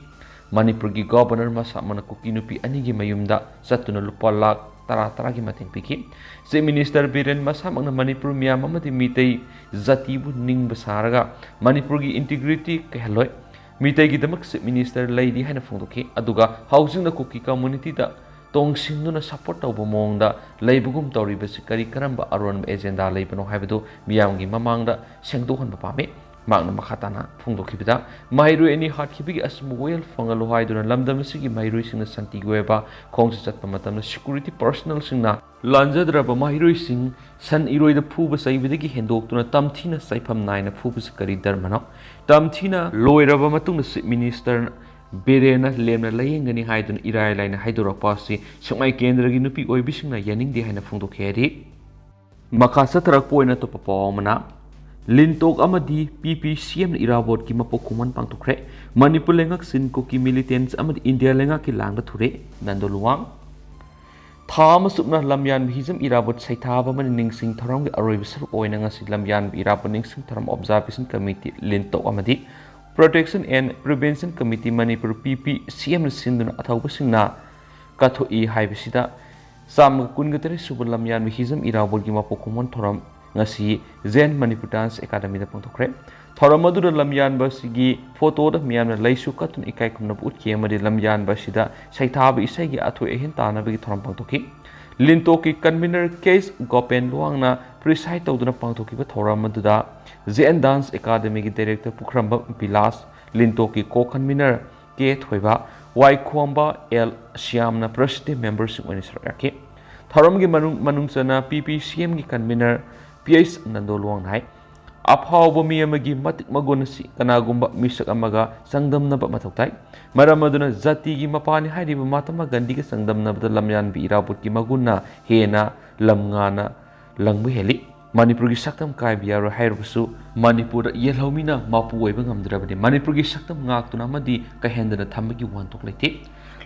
ꯃꯅꯤꯄꯨꯔꯒꯤ Governor ꯃꯁꯥꯃꯛꯅ ꯀꯨꯀꯤ ꯅꯨꯄꯤ ꯑꯅꯤꯒꯤ ꯃꯌꯨꯝꯗ ꯆꯠꯇꯨꯅ ꯂꯨꯄꯥ ꯂꯥꯈ ꯇꯔꯥ ꯇꯔꯥꯒꯤ ꯃꯇꯦꯡ ꯄꯤꯈꯤ꯫ Chief Minister ꯕꯤꯔꯦꯟ ꯃꯁꯥꯃꯛꯅ ꯃꯅꯤꯄꯨꯔ ꯃꯤꯌꯥꯝ ꯑꯃꯗꯤ ꯃꯤꯇꯩ ꯖꯥꯇꯤꯕꯨ ꯅꯤꯡꯕ ꯁꯥꯔꯒ ꯃꯅꯤꯄꯨꯔꯒꯤ integrity ꯀꯥꯏꯍꯜꯂꯣꯏ꯫ ꯃꯤꯇꯩꯒꯤꯗꯃꯛ Chief Minister ꯂꯩꯔꯤ ꯍꯥꯏꯅ ꯐꯣꯡꯗꯣꯛꯈꯤ꯫ ꯑꯗꯨꯒ ꯍꯧꯖꯤꯛꯅ ꯀꯨꯀꯤ communityꯗ ꯇꯣꯡꯁꯤꯟꯗꯨꯅ support ꯇꯧꯕ ꯃꯑꯣꯡꯗ ꯂꯩꯕꯒꯨꯝ ꯇꯧꯔꯤꯕꯁꯤ ꯀꯔꯤ ꯀꯔꯝꯕ ꯑꯔꯣꯟꯕ agenda ꯂꯩꯕꯅꯣ ꯍꯥꯏꯕꯗꯨ ꯃꯤꯌꯥꯝꯒꯤ ꯃꯃꯥꯡꯗ ꯁꯦꯡꯗꯣꯛꯍꯟꯕ ꯄꯥꯝꯃꯤ꯫ ꯃꯍꯥꯛꯅ ꯃꯈꯥ ꯇꯥꯅ ꯐꯣꯡꯗꯣꯛꯈꯤꯕꯗ, ꯃꯍꯩꯔꯣꯏ ꯑꯅꯤ ꯍꯥꯠꯈꯤꯕꯒꯤ ꯑꯆꯨꯝꯕ ꯋꯥꯌꯦꯜ ꯐꯪꯍꯜꯂꯨ ꯍꯥꯏꯗꯨꯅ ꯂꯝꯗꯝ ꯑꯁꯤꯒꯤ ꯃꯍꯩꯔꯣꯏꯁꯤꯡꯅ ꯁꯥꯟꯇꯤꯒꯤ ꯑꯣꯏꯕ ꯈꯣꯡꯆꯠ ꯆꯠꯄ ꯃꯇꯝꯗ security personnelꯁꯤꯡꯅ ꯂꯥꯟꯖꯗ꯭ꯔꯕ ꯃꯍꯩꯔꯣꯏꯁꯤꯡ ꯁꯟ ꯏꯔꯣꯏꯗ ꯐꯨꯕ ꯆꯩꯕꯗꯒꯤ ꯍꯦꯟꯗꯣꯛꯇꯨꯅ ꯇꯝꯊꯤꯅ ꯆꯩꯐꯝ ꯅꯥꯏꯅ ꯐꯨꯕꯁꯤ ꯀꯔꯤ ꯙꯔꯃꯅꯣ? ꯇꯝꯊꯤꯅ ꯂꯣꯏꯔꯕ ꯃꯇꯨꯡꯗ Chief Minister ꯕꯤꯔꯦꯟꯅ ꯂꯦꯝꯅ ꯂꯥꯌꯦꯡꯒꯅꯤ ꯍꯥꯏꯗꯨꯅ ꯏꯔꯥꯏ ꯂꯥꯏꯅ ꯍꯥꯏꯗꯣꯔꯛꯄ ꯑꯁꯤ ꯁꯦꯛꯃꯥꯏ ꯀꯦꯟꯗ꯭ꯔꯒꯤ ꯅꯨꯄꯤ ꯑꯣꯏꯕꯤꯁꯤꯡꯅ ꯌꯥꯅꯤꯡꯗꯦ ꯍꯥꯏꯅ ꯐꯣꯡꯗꯣꯛꯈꯤ ꯍꯥꯏꯔꯤ꯫ ꯃꯈꯥ ꯆꯠꯊꯔꯛꯄ ꯑꯣꯏꯅ ꯑꯇꯣꯞꯄ ꯄꯥꯎ ꯑꯃꯅ, ꯂꯤꯟꯇꯣꯛ ꯑꯃꯗꯤ P P C Mꯅ ꯏꯔꯥꯕꯣꯠꯀꯤ ꯃꯄꯣꯛ ꯀꯨꯝꯑꯣꯟ ꯄꯥꯡꯊꯣꯛꯈ꯭ꯔꯦ꯫ ꯃꯅꯤꯄꯨꯔ ꯂꯩꯉꯥꯛꯁꯤꯡ ꯀꯨꯀꯤ militants ꯑꯃꯗꯤ ꯏꯟꯗꯤꯌꯥ ꯂꯩꯉꯥꯛꯀꯤ ꯂꯥꯡꯗ ꯊꯨꯔꯦ꯫ ꯅꯟꯗꯣ ꯂꯨꯋꯥꯡ꯫ ꯊꯥ ꯑꯃ ꯆꯨꯞꯅ ꯂꯝꯌꯥꯟꯕ ꯍꯤꯖꯝ ꯏꯔꯥꯕꯣꯠ ꯁꯩꯊꯥꯕ ꯑꯃꯗꯤ ꯅꯤꯡꯁꯤꯡ ꯊꯧꯔꯝꯒꯤ ꯑꯔꯣꯏꯕ ꯁꯔꯨꯛ ꯑꯣꯏꯅ ꯉꯁꯤ ꯂꯝꯌꯥꯟꯕ ꯏꯔꯥꯕꯣꯠ ꯅꯤꯡꯁꯤꯡ ꯊꯧꯔꯝ Observation Committee ꯂꯤꯟꯇꯣꯛ ꯑꯃꯗꯤ Protection and Prevention Committee Manipur P P C Mꯅ ꯁꯤꯟꯗꯨꯅ ꯑꯊꯧꯕꯁꯤꯡꯅ ꯀꯠꯊꯣꯛꯏ ꯍꯥꯏꯕꯁꯤꯗ ꯆꯥꯝꯃꯒ ꯀꯨꯟꯒ ꯇꯔꯦꯠ ꯁꯨꯕ ꯂꯝꯌꯥꯟꯕ ꯍꯤꯖꯝ ꯏꯔꯥꯕꯣꯠꯀꯤ ꯃꯄꯣꯛ ꯀꯨꯝꯑꯣꯟ ꯊꯧꯔꯝ ꯉꯁꯤ Zen Manipur Dance Academyꯗ ꯄꯥꯡꯊꯣꯛꯈ꯭ꯔꯦ꯫ ꯊꯧꯔꯝ ꯑꯗꯨꯗ ꯂꯝꯌꯥꯟꯕ ꯑꯁꯤꯒꯤ photoꯗ ꯃꯤꯌꯥꯝꯅ ꯂꯩꯁꯨ ꯀꯠꯇꯨꯅ ꯏꯀꯥꯏ ꯈꯨꯝꯅꯕ ꯎꯠꯈꯤ ꯑꯃꯗꯤ ꯂꯝꯌꯥꯟꯕ ꯑꯁꯤꯗ ꯁꯩꯊꯥꯕ ꯏꯁꯩꯒꯤ ꯑꯊꯣꯏ ꯑꯍꯦꯟ ꯇꯥꯟꯅꯕꯒꯤ ꯊꯧꯔꯝ ꯄꯥꯡꯊꯣꯛꯈꯤ꯫ ꯂꯤꯟꯇꯣꯛꯀꯤ convener K Gopen ꯂꯨꯋꯥꯡꯅ preside ꯇꯧꯗꯨꯅ ꯄꯥꯡꯊꯣꯛꯈꯤꯕ ꯊꯧꯔꯝ ꯑꯗꯨꯗ Zen Dance Academyꯒꯤ director ꯄꯨꯈ꯭ꯔꯝꯕꯝ ꯕꯤꯂꯥꯁ, ꯂꯤꯟꯇꯣꯛꯀꯤ co-convener K ꯊꯣꯏꯕ, ꯋꯥꯏꯈꯣꯝꯕ L ꯁ꯭ꯌꯥꯝꯅ president memberꯁꯤꯡ ꯑꯣꯏꯅ ꯁꯔꯨꯛ ꯌꯥꯈꯤ꯫ ꯊꯧꯔꯝꯒꯤ ꯃꯅꯨꯡ, ꯃꯅꯨꯡ ꯆꯟꯅ P P C Mꯒꯤ convener P H Nando ꯂꯨꯋꯥꯡꯅ ꯍꯥꯏ, ꯑꯐꯥꯎꯕ ꯃꯤ ꯑꯃꯒꯤ ꯃꯇꯤꯛ ꯃꯒꯨꯟ ꯑꯁꯤ ꯀꯅꯥꯒꯨꯝꯕ ꯃꯤꯁꯛ ꯑꯃꯒ ꯆꯥꯡꯗꯝꯅꯕ ꯃꯊꯧ ꯇꯥꯏ꯫ ꯃꯔꯝ ꯑꯗꯨꯅ ꯖꯥꯇꯤꯒꯤ ꯃꯄꯥꯅꯤ ꯍꯥꯏꯔꯤꯕ ꯃꯍꯥꯇꯃꯥ ꯒꯥꯟꯙꯤꯒ ꯆꯥꯡꯗꯝꯅꯕꯗ ꯂꯝꯌꯥꯟꯕꯤ ꯏꯔꯥꯕꯣꯠꯀꯤ ꯃꯒꯨꯟꯅ ꯍꯦꯟꯅ ꯂꯝꯉꯥꯅ ꯂꯪꯕ ꯍꯦꯜꯂꯤ꯫ ꯃꯅꯤꯄꯨꯔꯒꯤ ꯁꯛꯇꯝ ꯀꯥꯏꯕ ꯌꯥꯔꯣꯏ ꯍꯥꯏꯔꯕꯁꯨ ꯃꯅꯤꯄꯨꯔꯗ ꯌꯦꯜꯍꯧꯃꯤꯅ ꯃꯄꯨ ꯑꯣꯏꯕ ꯉꯝꯗ꯭ꯔꯕꯗꯤ ꯃꯅꯤꯄꯨꯔꯒꯤ ꯁꯛꯇꯝ ꯉꯥꯛꯇꯨꯅ ꯑꯃꯗꯤ ꯀꯥꯏꯍꯟꯗꯅ ꯊꯝꯕꯒꯤ ꯋꯥꯍꯟꯊꯣꯛ ꯂꯩꯇꯦ꯫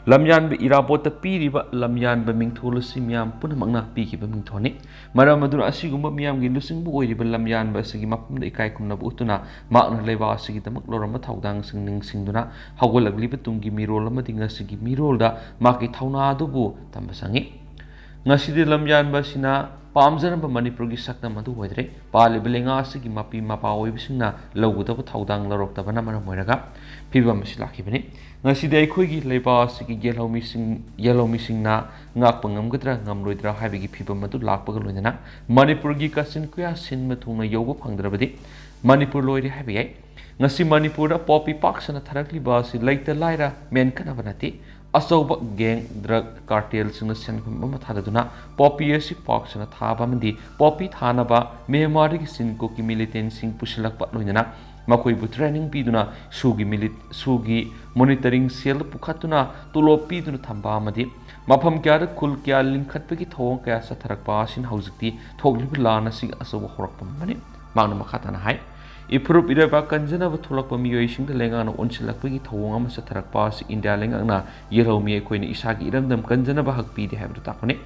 ꯂꯝꯌꯥꯟꯕ ꯏꯔꯥꯕꯣꯠꯇ ꯄꯤꯔꯤꯕ ꯂꯝꯌꯥꯟꯕ ꯃꯤꯡꯊꯣꯜ ꯑꯁꯤ ꯃꯤꯌꯥꯝ ꯄꯨꯝꯅꯃꯛꯅ ꯄꯤꯈꯤꯕ ꯃꯤꯡꯊꯣꯜꯅꯤ꯫ ꯃꯔꯝ ꯑꯗꯨꯅ ꯑꯁꯤꯒꯨꯝꯕ ꯃꯤꯌꯥꯝꯒꯤ ꯂꯨꯆꯤꯡꯕ ꯑꯣꯏꯔꯤꯕ ꯂꯝꯌꯥꯟꯕ ꯑꯁꯤꯒꯤ ꯃꯐꯝꯗ ꯏꯀꯥꯏ ꯈꯨꯝꯅꯕ ꯎꯠꯇꯨꯅ ꯃꯍꯥꯛꯅ ꯂꯩꯕꯥꯛ ꯑꯁꯤꯒꯤꯗꯃꯛ ꯂꯧꯔꯝꯕ ꯊꯧꯗꯥꯡꯁꯤꯡ ꯅꯤꯡꯁꯤꯡꯗꯨꯅ ꯍꯧꯒꯠꯂꯛꯂꯤꯕ ꯇꯨꯡꯒꯤ ꯃꯤꯔꯣꯜ ꯑꯃꯗꯤ ꯉꯁꯤꯒꯤ ꯃꯤꯔꯣꯜꯗ ꯃꯍꯥꯛꯀꯤ ꯊꯧꯅꯥ ꯑꯗꯨꯕꯨ ꯇꯝꯕ ꯆꯪꯏ꯫ ꯉꯁꯤꯗꯤ ꯂꯝꯌꯥꯟꯕ ꯑꯁꯤꯅ ꯄꯥꯝꯖꯔꯝꯕ ꯃꯅꯤꯄꯨꯔꯒꯤ ꯁꯛꯇꯝ ꯑꯗꯨ ꯑꯣꯏꯗ꯭ꯔꯦ꯫ ꯄꯥꯜꯂꯤꯕ ꯂꯩꯉꯥꯛ ꯑꯁꯤꯒꯤ ꯃꯄꯤ ꯃꯄꯥ ꯑꯣꯏꯕꯁꯤꯡꯅ ꯂꯧꯒꯗꯕ ꯊꯧꯗꯥꯡ ꯂꯧꯔꯛꯇꯕꯅ ꯃꯔꯝ ꯑꯣꯏꯔꯒ ꯐꯤꯕꯝ ꯑꯁꯤ ꯂꯥꯛꯈꯤꯕꯅꯤ꯫ ꯉꯁꯤꯗꯤ ꯑꯩꯈꯣꯏꯒꯤ ꯂꯩꯕꯥꯛ ꯑꯁꯤꯒꯤ ꯌꯦꯜꯍꯧꯃꯤꯁꯤꯡ, ꯌꯦꯜꯍꯧꯃꯤꯁꯤꯡꯅ ꯉꯥꯛꯄ ꯉꯝꯒꯗ꯭ꯔꯥ ꯉꯝꯂꯣꯏꯗ꯭ꯔꯥ ꯍꯥꯏꯕꯒꯤ ꯐꯤꯕꯝ ꯑꯗꯨ ꯂꯥꯛꯄꯒ ꯂꯣꯏꯅꯅ ꯃꯅꯤꯄꯨꯔꯒꯤ ꯀꯥꯆꯤꯟ ꯀꯣꯌꯥ ꯁꯤꯟꯕ ꯊꯨꯡꯅ ꯌꯧꯕ ꯐꯪꯗ꯭ꯔꯕꯗꯤ ꯃꯅꯤꯄꯨꯔ ꯂꯣꯏꯔꯦ ꯍꯥꯏꯕ ꯌꯥꯏ꯫ ꯉꯁꯤ ꯃꯅꯤꯄꯨꯔꯗ ꯄꯣꯄꯤ ꯄꯥꯛ ꯁꯟꯅ ꯊꯥꯔꯛꯂꯤꯕ ꯑꯁꯤ ꯂꯩꯇ ꯂꯥꯏꯔ ꯃꯦꯟꯈꯠꯅꯕ ꯅꯠꯇꯦ꯫ ꯑꯆꯧꯕ gang, drug cartelꯁꯤꯡꯅ ꯁꯦꯟꯐꯝ ꯑꯃ ꯊꯥꯗꯗꯨꯅ ꯄꯣꯄꯤ ꯑꯁꯤ ꯄꯥꯛ ꯁꯟꯅ ꯊꯥꯕ ꯑꯃꯗꯤ ꯄꯣꯄꯤ ꯊꯥꯅꯕ ꯃ꯭ꯌꯥꯟꯃꯥꯔꯗꯒꯤ ꯆꯤꯟ ꯀꯨꯀꯤ militantꯁꯤꯡ ꯄꯨꯁꯤꯜꯂꯛꯄ ꯂꯣꯏꯅꯅ ꯃꯈꯣꯏꯕꯨ training ꯄꯤꯗꯨꯅ ꯁꯨꯒꯤ militantꯁꯤꯡꯒꯤ monitoring cellꯗ ꯄꯨꯈꯠꯇꯨꯅ ꯇꯣꯂꯣꯞ ꯄꯤꯗꯨꯅ ꯊꯝꯕ ꯑꯃꯗꯤ ꯃꯐꯝ ꯀꯌꯥꯗ ꯈꯨꯜ ꯀꯌꯥ ꯂꯤꯡꯈꯠꯄꯒꯤ ꯊꯧꯑꯣꯡ ꯀꯌꯥ ꯆꯠꯊꯔꯛꯄ ꯑꯁꯤꯅ ꯍꯧꯖꯤꯛꯇꯤ ꯊꯣꯛꯂꯤꯕ ꯂꯥꯟ ꯑꯁꯤꯒꯤ ꯑꯆꯧꯕ ꯍꯧꯔꯛꯐꯝ ꯑꯃꯅꯤ꯫ ꯃꯍꯥꯛꯅ ꯃꯈꯥ ꯇꯥꯅ ꯍꯥꯏ, ꯏꯐꯨꯔꯨꯞ ꯏꯔꯩꯕꯥꯛ ꯀꯟꯖꯅꯕ ꯊꯣꯛꯂꯛꯄ ꯃꯤꯑꯣꯏꯁꯤꯡꯗ ꯂꯩꯉꯥꯛꯅ ꯑꯣꯟꯁꯤꯜꯂꯛꯄꯒꯤ ꯊꯧꯑꯣꯡ ꯑꯃ ꯆꯠꯊꯔꯛꯄ ꯑꯁꯤ ꯏꯟꯗꯤꯌꯥ ꯂꯩꯉꯥꯛꯅ ꯌꯦꯜꯍꯧꯃꯤ ꯑꯩꯈꯣꯏꯅ ꯏꯁꯥꯒꯤ ꯏꯔꯝꯗꯝ ꯀꯟꯖꯅꯕ ꯍꯛꯄꯤꯗꯦ ꯍꯥꯏꯕꯗꯨ ꯇꯥꯛꯄꯅꯤ꯫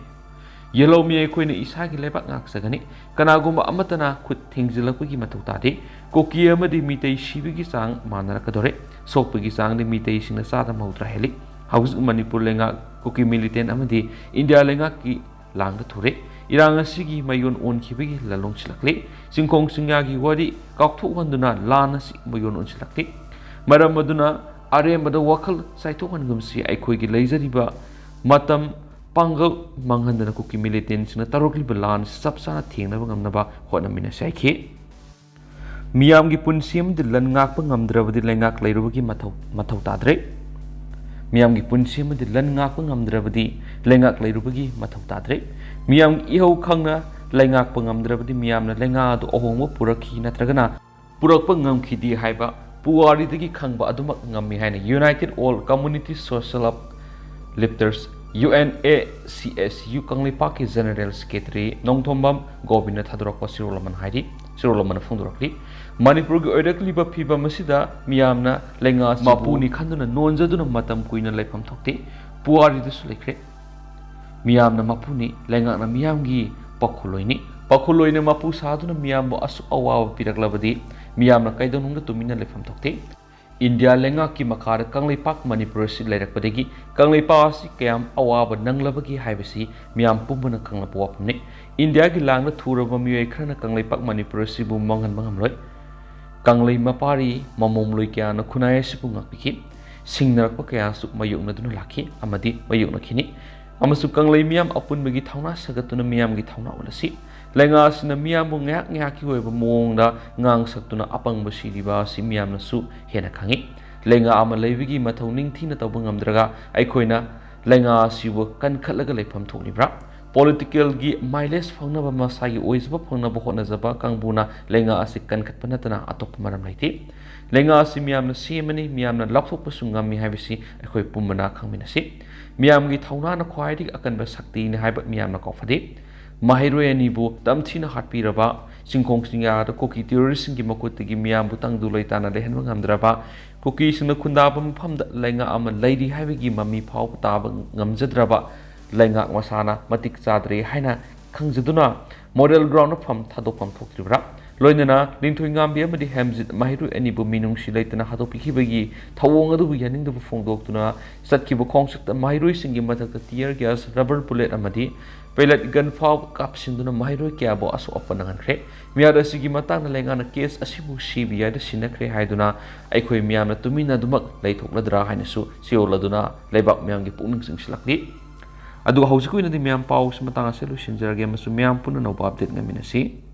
ꯌꯦꯜꯍꯧꯃꯤ ꯑꯩꯈꯣꯏꯅ ꯏꯁꯥꯒꯤ ꯂꯩꯕꯥꯛ ꯉꯥꯛꯆꯒꯅꯤ꯫ ꯀꯅꯥꯒꯨꯝꯕ ꯑꯃꯠꯇꯅ ꯈꯨꯠ ꯊꯤꯡꯖꯤꯜꯂꯛꯄꯒꯤ ꯃꯊꯧ ꯇꯥꯗꯦ꯫ ꯀꯨꯀꯤ ꯑꯃꯗꯤ ꯃꯤꯇꯩ ꯁꯤꯕꯒꯤ ꯆꯥꯡ ꯃꯥꯟꯅꯔꯛꯀꯗꯣꯔꯦ꯫ ꯁꯣꯛꯄꯒꯤ ꯆꯥꯡꯗꯤ ꯃꯤꯇꯩꯁꯤꯡꯅ ꯆꯥꯗ ꯃꯧꯗ꯭ꯔꯥ ꯍꯦꯜꯂꯤ꯫ ꯍꯧꯖꯤꯛ ꯃꯅꯤꯄꯨꯔ ꯂꯩꯉꯥꯛ ꯀꯨꯀꯤ militant ꯑꯃꯗꯤ ꯏꯟꯗꯤꯌꯥ ꯂꯩꯉꯥꯛꯀꯤ ꯂꯥꯡꯗ ꯊꯨꯔꯦ꯫ ꯏꯔꯥꯡ ꯑꯁꯤꯒꯤ ꯃꯌꯣꯟ ꯑꯣꯟꯈꯤꯕꯒꯤ ꯂꯥꯂꯣꯡꯁꯤꯜꯂꯛꯂꯦ꯫ ꯆꯤꯡꯈꯣꯡ ꯆꯤꯡꯌꯥꯒꯤ ꯋꯥꯔꯤ ꯀꯥꯎꯊꯣꯛꯍꯟꯗꯨꯅ ꯂꯥꯟ ꯑꯁꯤ ꯃꯌꯣꯟ ꯑꯣꯟꯁꯤꯜꯂꯛꯂꯦ꯫ ꯃꯔꯝ ꯑꯗꯨꯅ ꯑꯔꯦꯝꯕꯗ ꯋꯥꯈꯜ ꯆꯥꯏꯊꯣꯛꯍꯟꯒꯨꯝꯁꯤ꯫ ꯑꯩꯈꯣꯏꯒꯤ ꯂꯩꯖꯔꯤꯕ ꯃꯇꯝ ꯄꯥꯡꯒꯜ ꯃꯥꯡꯍꯟꯗꯅ ꯀꯨꯀꯤ militantꯁꯤꯡꯅ ꯇꯧꯔꯛꯂꯤꯕ ꯂꯥꯟ ꯑꯁꯤ ꯆꯞ ꯆꯥꯅ ꯊꯦꯡꯅꯕ ꯉꯝꯅꯕ ꯍꯣꯠꯅꯃꯤꯟꯅꯁꯤ ꯍꯥꯏꯈꯤ꯫ ꯃꯤꯌꯥꯝꯒꯤ ꯄꯨꯟꯁꯤ ꯑꯃꯗꯤ ꯂꯟ ꯉꯥꯛꯄ ꯉꯝꯗ꯭ꯔꯕꯗꯤ ꯂꯩꯉꯥꯛ ꯂꯩꯔꯨꯕꯒꯤ ꯃꯊꯧ, ꯃꯊꯧ ꯇꯥꯗ꯭ꯔꯦ꯫ ꯃꯤꯌꯥꯝꯒꯤ ꯄꯨꯟꯁꯤ ꯑꯃꯗꯤ ꯂꯟ ꯉꯥꯛꯄ ꯉꯝꯗ꯭ꯔꯕꯗꯤ ꯂꯩꯉꯥꯛ ꯂꯩꯔꯨꯕꯒꯤ ꯃꯊꯧ ꯇꯥꯗ꯭ꯔꯦ꯫ ꯃꯤꯌꯥꯝꯒꯤ ꯏꯍꯧ ꯈꯪꯅ ꯂꯩꯉꯥꯛꯄ ꯉꯝꯗ꯭ꯔꯕꯗꯤ ꯃꯤꯌꯥꯝꯅ ꯂꯩꯉꯥꯛ ꯑꯗꯨ ꯑꯍꯣꯡꯕ ꯄꯨꯔꯛꯈꯤ ꯅꯠꯇ꯭ꯔꯒꯅ ꯄꯨꯔꯛꯄ ꯉꯝꯈꯤꯗꯦ ꯍꯥꯏꯕ ꯄꯨꯋꯥꯔꯤꯗꯒꯤ ꯈꯪꯕ ꯑꯗꯨꯃꯛ ꯉꯝꯃꯤ ꯍꯥꯏꯅ United All Community Social Uplifters, UNACSU, ꯀꯪꯂꯩꯄꯥꯛꯀꯤ General Secretary ꯅꯣꯡꯊꯣꯝꯕꯝ ꯒꯣꯕꯤꯟꯅ ꯊꯥꯗꯣꯔꯛꯄ ꯆꯦꯔꯣꯜ ꯑꯃꯅ ꯍꯥꯏꯔꯤ꯫ ꯆꯤꯔꯣꯜ ꯑꯃꯅ ꯐꯣꯡꯗꯣꯔꯛꯂꯤ꯫ ꯃꯅꯤꯄꯨꯔꯒꯤ ꯑꯣꯏꯔꯛꯂꯤꯕ ꯐꯤꯕꯝ ꯑꯁꯤꯗ ꯃꯤꯌꯥꯝꯅ ꯂꯩꯉꯥꯛ ꯑꯁꯤꯕꯨ ꯃꯄꯨꯅꯤ ꯈꯟꯗꯨꯅ ꯅꯣꯟꯖꯗꯨꯅ ꯃꯇꯝ ꯀꯨꯏꯅ ꯂꯩꯐꯝ ꯊꯣꯛꯇꯦ꯫ ꯄꯨꯋꯥꯔꯤꯗꯁꯨ ꯂꯩꯈ꯭ꯔꯦ꯫ ꯃꯤꯌꯥꯝꯅ ꯃꯄꯨꯅꯤ, ꯂꯩꯉꯥꯛꯅ ꯃꯤꯌꯥꯝꯒꯤ ꯄꯥꯈꯣꯜꯂꯣꯏꯅꯤ꯫ ꯄꯥꯈꯣꯜꯂꯣꯏꯅ ꯃꯄꯨ ꯁꯥꯗꯨꯅ ꯃꯤꯌꯥꯝꯕꯨ ꯑꯁꯨꯛ ꯑꯋꯥꯕ ꯄꯤꯔꯛꯂꯕꯗꯤ ꯃꯤꯌꯥꯝꯅ ꯀꯩꯗꯧꯅꯨꯡꯗ ꯇꯨꯃꯤꯟꯅ ꯂꯩꯐꯝ ꯊꯣꯛꯇꯦ꯫ ꯏꯟꯗꯤꯌꯥ ꯂꯩꯉꯥꯛꯀꯤ ꯃꯈꯥꯗ ꯀꯪꯂꯩꯄꯥꯛ ꯃꯅꯤꯄꯨꯔ ꯑꯁꯤ ꯂꯩꯔꯛꯄꯗꯒꯤ ꯀꯪꯂꯩꯄꯥꯛ ꯑꯁꯤ ꯀꯌꯥꯝ ꯑꯋꯥꯕ ꯅꯪꯂꯕꯒꯦ ꯍꯥꯏꯕꯁꯤ ꯃꯤꯌꯥꯝ ꯄꯨꯝꯕꯅ ꯈꯪꯂꯕ ꯋꯥꯐꯝꯅꯤ꯫ ꯏꯟꯗꯤꯌꯥꯒꯤ ꯂꯥꯡꯗ ꯊꯨꯔꯕ ꯃꯤꯑꯣꯏ ꯈꯔꯅ ꯀꯪꯂꯩꯄꯥꯛ ꯃꯅꯤꯄꯨꯔ ꯑꯁꯤꯕꯨ ꯃꯥꯡꯍꯟꯕ ꯉꯝꯂꯣꯏ꯫ ꯀꯪꯂꯩ ꯃꯄꯥꯔꯤ ꯃꯃꯣꯝꯂꯣꯏ ꯀꯌꯥꯅ ꯈꯨꯟꯅꯥꯏ ꯑꯁꯤꯕꯨ ꯉꯥꯛꯄꯤꯈꯤ꯫ ꯁꯤꯡꯅꯔꯛꯄ ꯀꯌꯥꯁꯨ ꯃꯥꯌꯣꯛꯅꯗꯨꯅ ꯂꯥꯛꯈꯤ ꯑꯃꯗꯤ ꯃꯥꯌꯣꯛꯅꯈꯤꯅꯤ꯫ ꯑꯃꯁꯨꯡ ꯀꯪꯂꯩ ꯃꯤꯌꯥꯝ ꯑꯄꯨꯟꯕꯒꯤ ꯊꯧꯅꯥ ꯁꯥꯒꯠꯇꯨꯅ ꯃꯤꯌꯥꯝꯒꯤ ꯊꯧꯅꯥ ꯎꯠꯂꯁꯤ꯫ ꯂꯩꯉꯥꯛ ꯑꯁꯤꯅ ꯃꯤꯌꯥꯝꯕꯨ ꯉꯥꯏꯍꯥꯛ ꯉꯥꯏꯍꯥꯛꯀꯤ ꯑꯣꯏꯕ ꯃꯑꯣꯡꯗ ꯉꯥꯡ ꯁꯛꯇꯨꯅ ꯑꯄꯪꯕ ꯁꯤꯔꯤꯕ ꯑꯁꯤ ꯃꯤꯌꯥꯝꯅꯁꯨ ꯍꯦꯟꯅ ꯈꯪꯏ꯫ ꯂꯩꯉꯥꯛ ꯑꯃ ꯂꯩꯕꯒꯤ ꯃꯊꯧ ꯅꯤꯡꯊꯤꯅ ꯇꯧꯕ ꯉꯝꯗ꯭ꯔꯒ ꯑꯩꯈꯣꯏꯅ ꯂꯩꯉꯥꯛ ꯑꯁꯤꯕꯨ ꯀꯟꯈꯠꯂꯒ ꯂꯩꯐꯝ ꯊꯣꯛꯂꯤꯕ꯭ꯔꯥ? ꯄꯣꯂꯤꯇꯤꯀꯦꯜꯒꯤ ꯃꯥꯏꯂꯦꯖ ꯐꯪꯅꯕ, ꯃꯁꯥꯒꯤ ꯑꯣꯏꯖꯕ ꯐꯪꯅꯕ ꯍꯣꯠꯅꯖꯕ ꯀꯥꯡꯕꯨꯅ ꯂꯩꯉꯥꯛ ꯑꯁꯤ ꯀꯟꯈꯠꯄ ꯅꯠꯇꯅ ꯑꯇꯣꯞꯄ ꯃꯔꯝ ꯂꯩꯇꯦ꯫ ꯂꯩꯉꯥꯛ ꯑꯁꯤ ꯃꯤꯌꯥꯝꯅ ꯁꯦꯝꯃꯅꯤ, ꯃꯤꯌꯥꯝꯅ ꯂꯥꯎꯊꯣꯛꯄꯁꯨ ꯉꯝꯃꯤ ꯍꯥꯏꯕꯁꯤ ꯑꯩꯈꯣꯏ ꯄꯨꯝꯕꯅ ꯈꯪꯃꯤꯟꯅꯁꯤ꯫ ꯃꯤꯌꯥꯝꯒꯤ ꯊꯧꯅꯥꯅ ꯈ꯭ꯋꯥꯏꯗꯒꯤ ꯑꯀꯟꯕ ꯁꯛꯇꯤꯅꯤ ꯍꯥꯏꯕ ꯃꯤꯌꯥꯝꯅ ꯀꯥꯎꯐꯗꯦ꯫ ꯃꯍꯩꯔꯣꯏ ꯑꯅꯤꯕꯨ ꯇꯝꯊꯤꯅ ꯍꯥꯠꯄꯤꯔꯕ, ꯆꯤꯡꯈꯣꯡ ꯆꯤꯡꯌꯥꯗ ꯀꯨꯀꯤ ꯇꯦꯔꯣꯔꯤꯁꯁꯤꯡꯒꯤ ꯃꯈꯨꯠꯇꯒꯤ ꯃꯤꯌꯥꯝꯕꯨ ꯇꯪꯗꯨ ꯂꯩꯇꯥꯅ ꯂꯩꯍꯟꯕ ꯉꯝꯗ꯭ꯔꯕ, ꯀꯨꯀꯤꯁꯤꯡꯅ ꯈꯨꯟꯗꯥꯕ ꯃꯐꯝꯗ ꯂꯩꯉꯥꯛ ꯑꯃ ꯂꯩꯔꯤ ꯍꯥꯏꯕꯒꯤ ꯃꯃꯤ ꯐꯥꯎꯕ ꯇꯥꯕ ꯉꯝꯖꯗ꯭ꯔꯕ, ꯂꯩꯉꯥꯛ ꯃꯁꯥꯅ ꯃꯇꯤꯛ ꯆꯥꯗ꯭ꯔꯦ ꯍꯥꯏꯅ ꯈꯪꯖꯗꯨꯅ ꯃꯣꯗꯦꯜ ꯒ꯭ꯔꯥꯎꯟꯗ ꯐꯝ ꯊꯥꯗꯣꯛꯐꯝ ꯊꯣꯛꯇ꯭ꯔꯤꯕ꯭ꯔꯥ? ꯂꯣꯏꯅꯅ ꯂꯤꯟꯊꯣꯏꯉꯥꯝꯕꯤ ꯑꯃꯗꯤ ꯍꯦꯝꯖꯤꯠ ꯃꯍꯩꯔꯣꯏ ꯑꯅꯤꯕꯨ ꯃꯤꯅꯨꯡꯁꯤ ꯂꯩꯇꯅ ꯍꯥꯠꯇꯣꯛꯄꯤꯈꯤꯕꯒꯤ ꯊꯧꯑꯣꯡ ꯑꯗꯨꯕꯨ ꯌꯥꯅꯤꯡꯗꯕ ꯐꯣꯡꯗꯣꯛꯇꯨꯅ ꯆꯠꯈꯤꯕ ꯈꯣꯡꯆꯠꯇ ꯃꯍꯩꯔꯣꯏꯁꯤꯡꯒꯤ ꯃꯊꯛꯇ tear gas, rubber bullet ꯑꯃꯗꯤ pellet gun ꯐꯥꯎꯕ ꯀꯥꯞꯁꯤꯟꯗꯨꯅ ꯃꯍꯩꯔꯣꯏ ꯀꯌꯥꯕꯨ ꯑꯁꯣꯛ ꯑꯄꯟ ꯅꯪꯍꯟꯈ꯭ꯔꯦ꯫ ꯃꯤꯍꯥꯠ ꯑꯁꯤꯒꯤ ꯃꯇꯥꯡꯗ ꯂꯩꯉꯥꯛꯅ case ꯑꯁꯤꯕꯨ CBIꯗ ꯁꯤꯟꯅꯈ꯭ꯔꯦ ꯍꯥꯏꯗꯨꯅ ꯑꯩꯈꯣꯏ ꯃꯤꯌꯥꯝꯅ ꯇꯨꯃꯤꯟꯅ ꯑꯗꯨꯃꯛ ꯂꯩꯊꯣꯛꯂꯗ꯭ꯔꯥ ꯍꯥꯏꯅꯁꯨ ꯆꯤꯔꯣꯜ ꯑꯗꯨꯅ ꯂꯩꯕꯥꯛ ꯃꯤꯌꯥꯝꯒꯤ ꯄꯨꯛꯅꯤꯡ ꯆꯤꯡꯁꯤꯜꯂꯛꯂꯤ꯫ ꯑꯗꯨꯒ ꯍꯧꯖꯤꯛꯀꯤ ꯑꯣꯏꯅꯗꯤ ꯃꯌꯥꯝ ꯄꯥꯎꯁꯤ ꯃꯇꯥꯡ ꯑꯁꯤꯗ ꯂꯣꯏꯁꯤꯟꯖꯔꯒꯦ ꯑꯃꯁꯨꯡ ꯃꯌꯥꯝ ꯄꯨꯟꯅ ꯑꯅꯧꯕ update ꯉꯥꯏꯃꯤꯟꯅꯁꯤ꯫